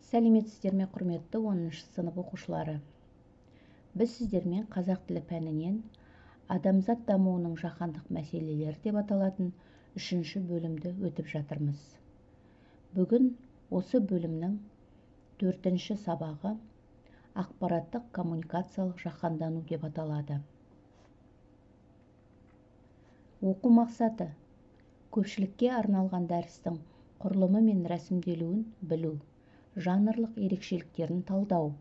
Сәлеметсіздер ме, құрметті 10 сынып оқушылары. Біз сіздермен қазақ тілі пәнінен адамзат дамуының жаһандық мәселелері деп аталатын 3-ші бөлімді өтіп жатырмыз. Бүгін осы бөлімнің 4-ші сабағы ақпараттық коммуникациялық жаһандану деп аталады. Оқу мақсаты: көпшілікке арналған дәрістің құрылымы мен рәсімделуін білу, жанрлық ерекшеліктерін талдау,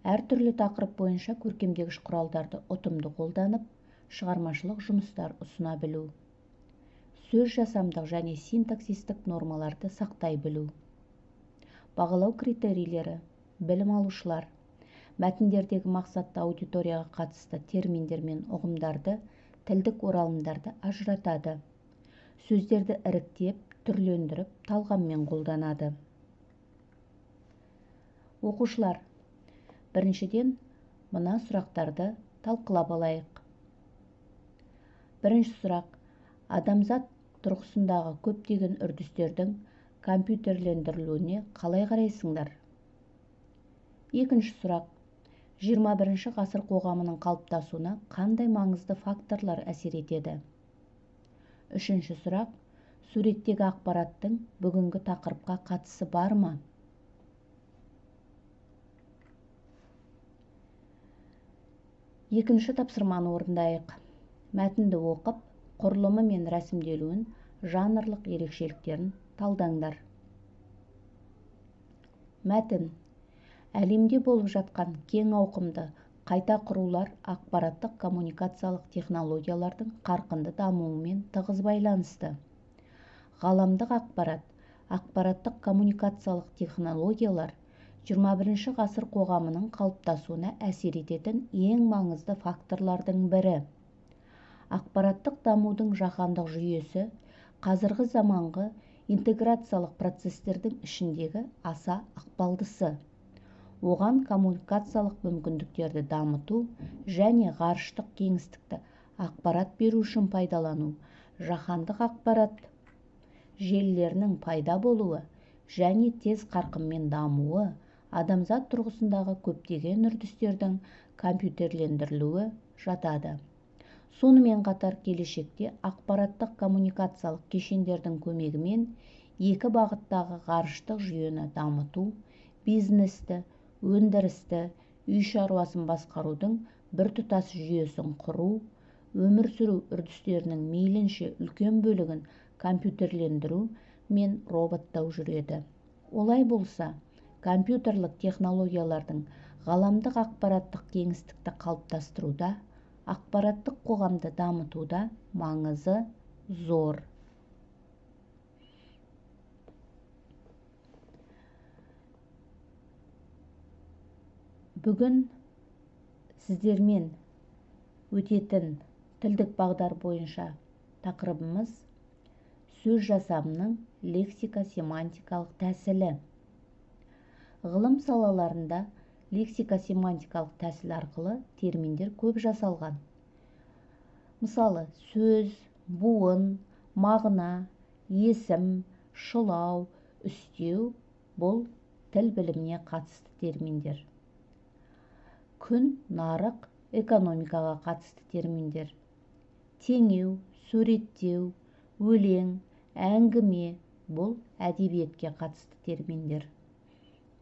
әртүрлі тақырып бойынша көркемдегіш құралдарды ұтымды қолданып, шығармашылық жұмыстар ұсына білу, сөз жасамдық және синтаксистік нормаларды сақтай білу. Бағалау критерийлері: білім алушылар мәтіндердегі мақсатты аудиторияға қатысты терминдер мен ұғымдарды, тілдік оралымдарды ажыратады, сөздерді іріктеп, түрлендіріп, талғаммен қолданады. Оқушылар, біріншіден мына сұрақтарды талқылап алайық. Бірінші сұрақ: адамзат тұрғысындағы көптеген үрдістердің компьютерлендірілуіне қалай қарайсыңдар? Екінші сұрақ: 21-ші ғасыр қоғамының қалыптасуына қандай маңызды факторлар әсер етеді? Үшінші сұрақ: суреттегі ақпараттың бүгінгі тақырыпқа қатысы бар ма? Екінші тапсырманы орындайық. Мәтінді оқып, құрылымы мен рәсімделуін, жанрлық ерекшеліктерін талдаңдар. Мәтін: әлемде болып жатқан кең ауқымды қайта құрулар ақпараттық коммуникациялық технологиялардың қарқынды дамуымен тығыз байланысты. Ғаламдық ақпарат, ақпараттық коммуникациялық технологиялар 21-ші ғасыр қоғамының қалыптасуына әсер ететін ең маңызды факторлардың бірі. Ақпараттық дамудың жаһандық жүйесі қазіргі заманғы интеграциялық процестердің ішіндегі аса ықпалдысы. Оған коммуникациялық мүмкіндіктерді дамыту және ғарыштық кеңістікті ақпарат беру үшін пайдалану, жаһандық ақпарат желілерінің пайда болуы және тез қарқынмен дамуы, адамзат тұрғысындағы көптеген үрдістердің компьютерлендірілуі жатады. Сонымен қатар келешекте ақпараттық коммуникациялық кешендердің көмегімен екі бағыттағы ғарыштық жүйені дамыту, бизнесті, өндірісті, үй шаруасын басқарудың біртұтас жүйесін құру, өмір сүру үрдістерінің мейлінше үлкен бөлігін компьютерлендіру мен роботтау жүреді. Олай болса, компьютерлік технологиялардың ғаламдық ақпараттық кеңістікті қалыптастыруда, ақпараттық қоғамды дамытуда маңызы зор. Бүгін сіздермен өтетін тілдік бағдар бойынша тақырыбымыз сөз жасамының лексика-семантикалық тәсілі. Ғылым салаларында лексика-семантикалық тәсіл арқылы терминдер көп жасалған. Мысалы, сөз, буын, мағына, есім, шылау, үстеу бұл тіл біліміне қатысты терминдер. Күн, нарық, экономикаға қатысты терминдер. Теңеу, суреттеу, өлең, әңгіме бұл әдебиетке қатысты терминдер.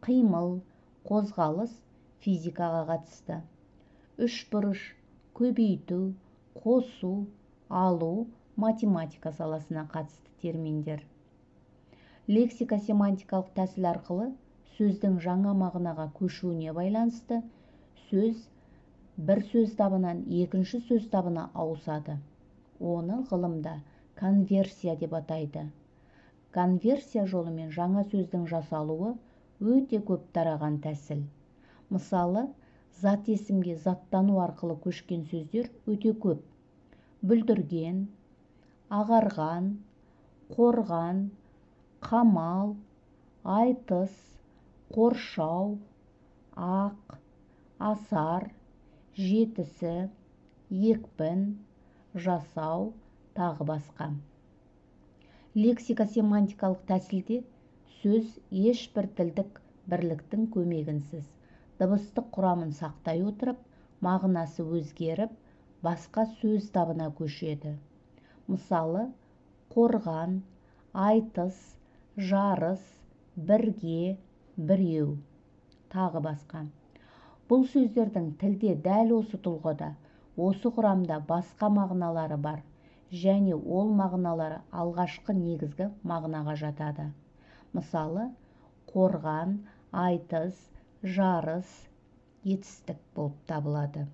Қимыл, қозғалыс физикаға қатысты. Үшбұрыш, көбейту, қосу, алу математика саласына қатысты терминдер. Лексика-семантикалық тәсіл арқылы сөздің жаңа мағынаға көшуіне байланысты сөз бір сөз табынан екінші сөз табына ауысады. Оны ғылымда конверсия деп атайды. Конверсия жолымен жаңа сөздің жасалуы өте көп тараған тәсіл. Мысалы, зат есімге заттану арқылы көшкен сөздер өте көп. Бүлдірген, ағарған, қорған, қамал, айтыс, қоршау, ақ, асар, жетісі, екпін, жасау, тағы басқа. Лексика-семантикалық тәсілде сөз ешбір тілдік бірліктің көмегінсіз дыбыстық құрамын сақтай отырып, мағынасы өзгеріп, басқа сөз табына көшеді. Мысалы, қорған, айтыс, жарыс, бірге, біреу, тағы басқа. Бұл сөздердің тілде дәл осы тұлғада, осы құрамда басқа мағыналары бар және ол мағыналары алғашқы негізгі мағынаға жатады. Мысалы, қорған, айтыс, жарыс, етістік болып табылады,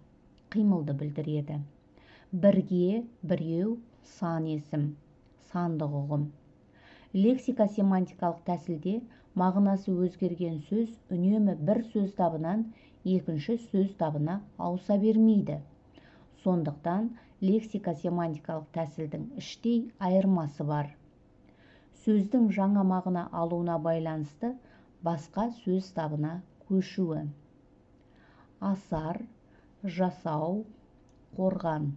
қимылды білдіреді. Бірге, біреу, сан есім, сандық ұғым. Лексика-семантикалық тәсілде мағынасы өзгерген сөз үнемі бір сөз табынан екінші сөз табына ауыса бермейді. Сондықтан лексика-семантикалық тәсілдің іштей айырмасы бар. Сөздің жаңа мағына алуына байланысты басқа сөз табына көшуі. Асар, жасау, қорған.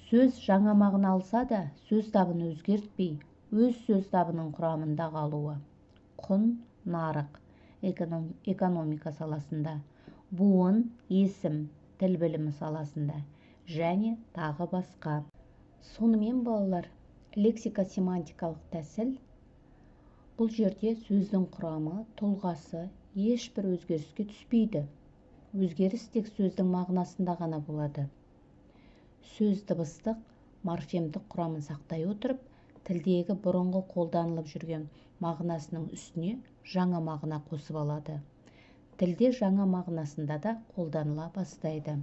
Сөз жаңа мағына алса да, сөз табын өзгертпей, өз сөз табының құрамында қалуы. Құн, нарық, экономика саласында, буын, есім, тіл білімі саласында және тағы басқа. Сонымен балалар, лексика-семантикалық тәсіл бұл жерде сөздің құрамы, тұлғасы ешбір өзгеріске түспейді. Өзгеріс тек сөздің мағынасында ғана болады. Сөз дыбыстық, морфемдік құрамын сақтай отырып, тілдегі бұрынғы қолданылып жүрген мағынасының үстіне жаңа мағына қосып алады. Тілде жаңа мағынасында да қолданыла бастайды.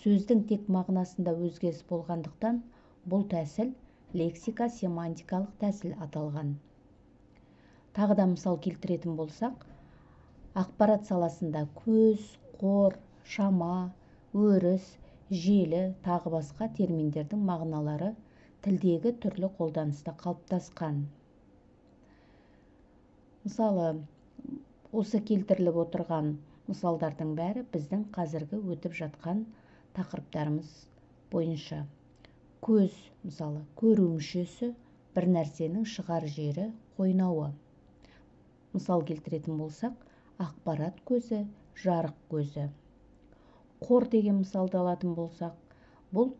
Сөздің тек мағынасында өзгеріс болғандықтан, бұл тәсіл лексика-семантикалық тәсіл аталған. Тағы да мысал келтіретін болсақ, ақпарат саласында көз, қор, шама, өріс, желі, тағы басқа терминдердің мағыналары тілдегі түрлі қолданыста қалыптасқан. Мысалы, осы келтіріліп отырған мысалдардың бәрі біздің қазіргі өтіп жатқан тақырыптарымыз бойынша. Көз, мысалы, көру мүшесі, бір нәрсенің шығар жері, қойнауы. Мысал келтіретін болсақ, ақпарат көзі, жарық көзі. Қор деген мысалды алатын болсақ, бұл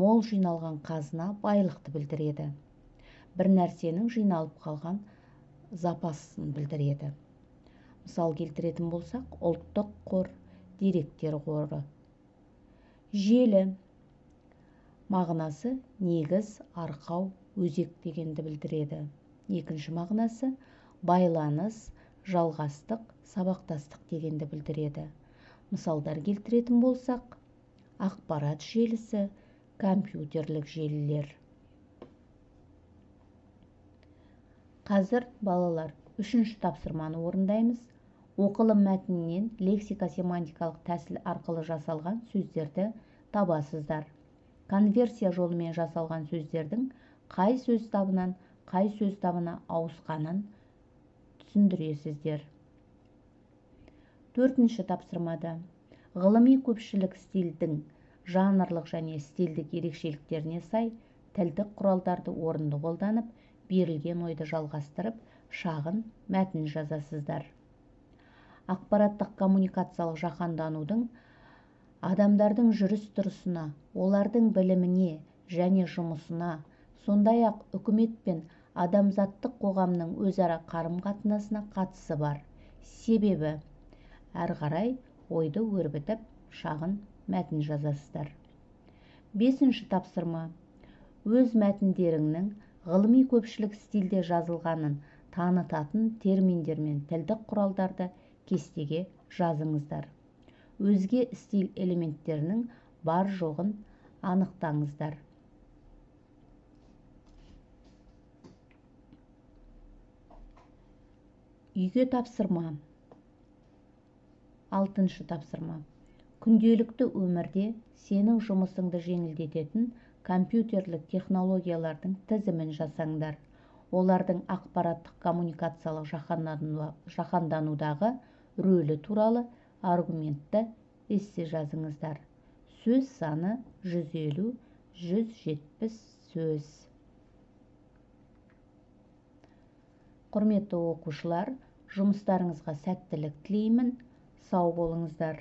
мол жиналған қазына, байлықты білдіреді. Бір нәрсенің жиналып қалған запасын білдіреді. Мысал келтіретін болсақ, ұлттық қор, деректер қоры. Желі мағынасы негіз, арқау, өзек дегенді білдіреді. Екінші мағынасы байланыс, жалғастық, сабақтастық дегенді білдіреді. Мысалдар келтіретін болсақ, ақпарат желісі, компьютерлік желілер. Қазір балалар үшінші тапсырманы орындаймыз. Оқылым мәтінінен лексика-семантикалық тәсіл арқылы жасалған сөздерді табасыздар. Конверсия жолымен жасалған сөздердің қай сөз табынан қай сөз табына ауысқанын түсіндіресіздер. Төртінші тапсырмада ғылыми көпшілік стильдің жанрлық және стильдік ерекшеліктеріне сай тілдік құралдарды орынды қолданып, берілген ойды жалғастырып, шағын мәтін жазасыздар. Ақпараттық-коммуникациялық жаһанданудың адамдардың жүріс-тұрысына, олардың біліміне және жұмысына, сондай-ақ үкімет пен адамзаттық қоғамның өзара қарым-қатынасына қатысы бар. Себебі әрі қарай ойды өрбітіп, шағын мәтін жазасыздар. Бесінші тапсырма. Өз мәтіндеріңнің ғылыми көпшілік стильде жазылғанын танытатын терминдер мен тілдік құралдарды кестеге жазыңыздар. Өзге стиль элементтерінің бар-жоғын анықтаңыздар. Үйге тапсырма. Алтыншы тапсырма. Күнделікті өмірде сенің жұмысыңды жеңілдететін компьютерлік технологиялардың тізімін жасаңдар. Олардың ақпараттық-коммуникациялық жаһанданудағы рөлі туралы аргументті эссе жазыңыздар. Сөз саны 150-170 сөз. Құрметті оқушылар, жұмыстарыңызға сәттілік тілеймін. Сау болыңыздар.